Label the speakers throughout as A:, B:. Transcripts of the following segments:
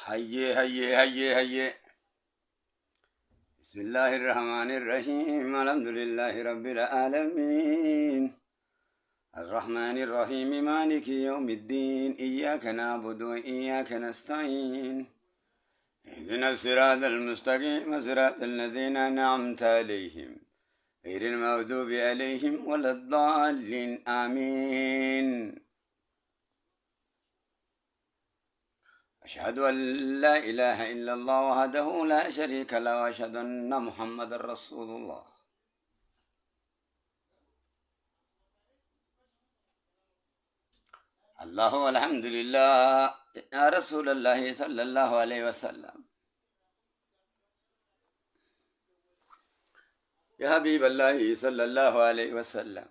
A: Hayyee hayyee hayyee hayyee. بسم الله الرحمن الرحيم الحمد لله رب العالمين الرحمن الرحيم مالك يوم الدين إياك نعبد وإياك نستعين اهدنا الصراط المستقيم صراط الذين أنعمت عليهم غير المغضوب عليهم ولا الضالين آمين. أشهد أن لا إله إلا الله وحده لا شريك له وأشهد أن محمدا رسول الله. الله والحمد لله يا رسول الله صلى الله عليه وسلم يا حبيب الله صلى الله عليه وسلم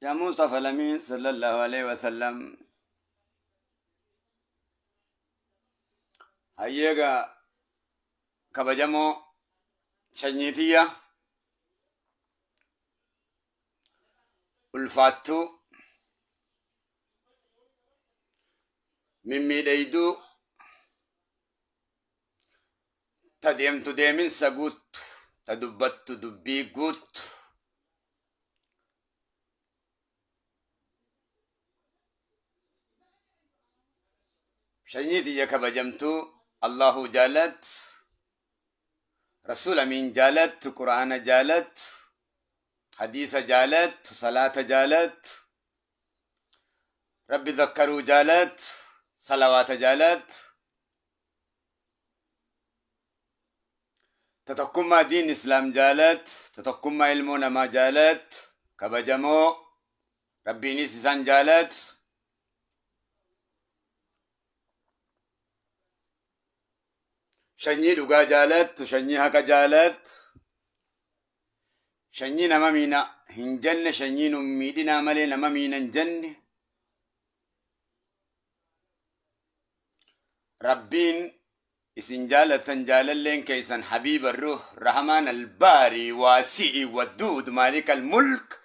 A: يا مصطفى الأمين صلى الله عليه وسلم. Hayyeega kabajamoo shanyiitiyya ulfaattuu mimmiidheeyduu ta deemtu deeminsa guuttu ta dubbattu dubbii guuttu sanyii tiyya kabajamtuu Allahu jaalat, Rasuul Amiin jaalat, Qur'aana jaalat, hadiisa jaalat, salaata jaalat, Rabbi zakkaruu jaalat, salawaata jaalat, ta tokkummaa diin Islaam jaalat, ta tokkummaa ilmoo namaa jaalat, kabajamoo Rabbiinis isaan jaalat. Shanyii dhugaa jaalattu, shanyii haqa jaalattu, shanyii nama miina hin jenne, shanyii nun miidhinaa malee nama miina hin jenne. Rabbiin isin jaalatan jaalalleen keessan habiiba ruh rahmaan albaari waasi'i waduud maalik almulk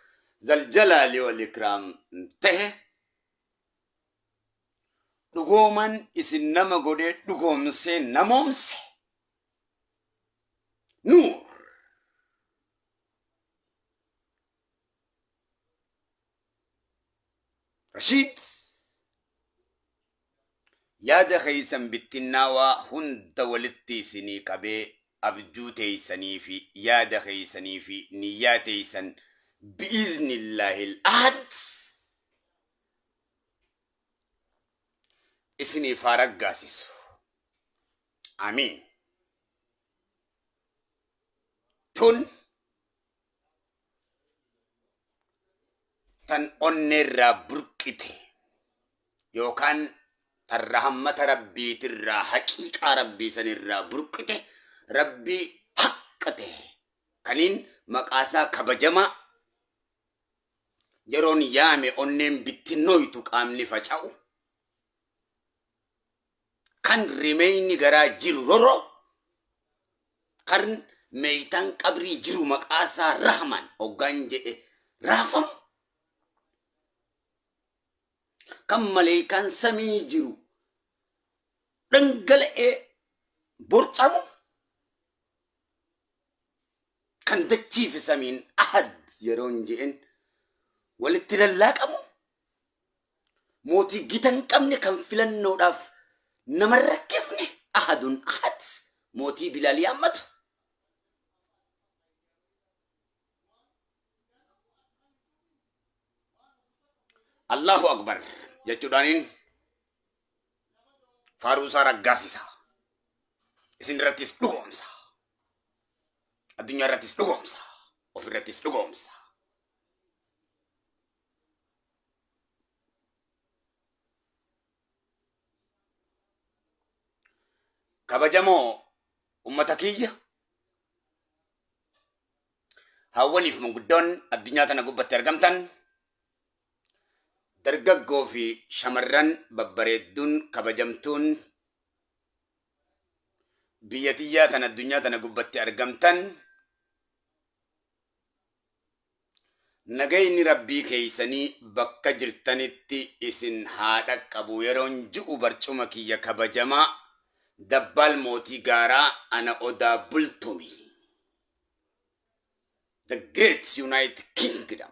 A: zaljalaali wal ikraam tahe dhugooman isin nama godhee dhugoomsee namoomse nuur rashiid yaada keessan bittinnaawaa hunda walitti isinii qabee abjuu teessanii fi yaada keessanii fi niyyaa teessan bi'iznillahil ahad isiniif haa raggaasisu. Amiin. Tun tan onneerraa burqite yookaan tan rahammata rabbiitirraa haqiiqaa rabbii sanirraa burqite rabbii haqqa ta'e kaniin maqaasaa kabajamaa yeroon yaame onneen bittinnooytu qaamni faca'u kan rimeyni garaa jiru roroo kan meeytaan qabrii jiru maqaasaa rahman hoggaan jedhe raafamu kan maleeykaan samii jiru dhangala'ee borcamu kan dachii fi samiin ahad yeroon je'en walitti lallaaqamu mootii gita hin qabne kan filannoodhaaf nama hin rakkifne ahadun ahad mootii bilaal yaammatu Allahu Akbar jechuudhaaniin faaruu isaa raggaasisa. Isin irrattis dhugoomsa. Addunyaa irrattis dhugoomsa. Of irrattis dhugoomsa. Kabajamoo ummata kiyya haawwaniif manguddoon addunyaa tana gubbatti argamtan dargaggoo fi shamarran babbareedduun kabajamtuun biyya tiyyaa tan addunyaa tana gubbatti argamtan. Nagayni Rabbii keeysanii bakka jirtanitti isin haa dhaqqabu yeroon ju'u barcuma kiyya kabajamaa Dabbaal Mootii Gaaraa ana Odaa Bultumi. The Great United Kingdom.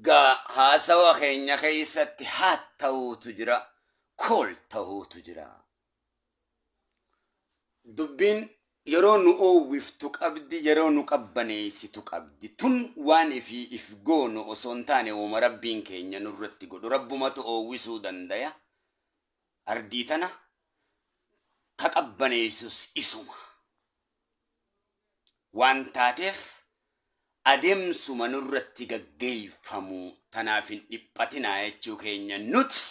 A: Gaa haasawa keenya keessatti haat ta'uutu jira, kool ta'uutu jira. Dubbiin yeroo nu oowwiftu qabdi, yeroo nu qabbaneessitu qabdi. Tun waan ifii if goonu osoo hin taane uuma Rabbiin keenya nurratti godhu. Rabbumatu oowwisuu dandaya. Ardii tana ka qabbaneessus isuma. Waan taateef adeemsuma nurratti gaggeeyfamu tanaaf hin dhiphatinaa jechuu keenya nuti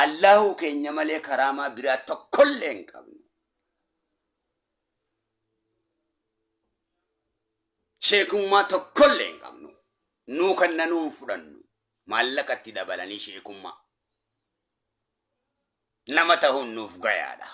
A: Allaahuu keenya malee karaamaa biraa tokkollee hin qabnu. Sheekummaa tokkollee hin qabnu. Nuu kannanuu hin fudhannu. Maallaqa itti dabalanii sheekummaa. Nama tahuun nuuf gayaadha.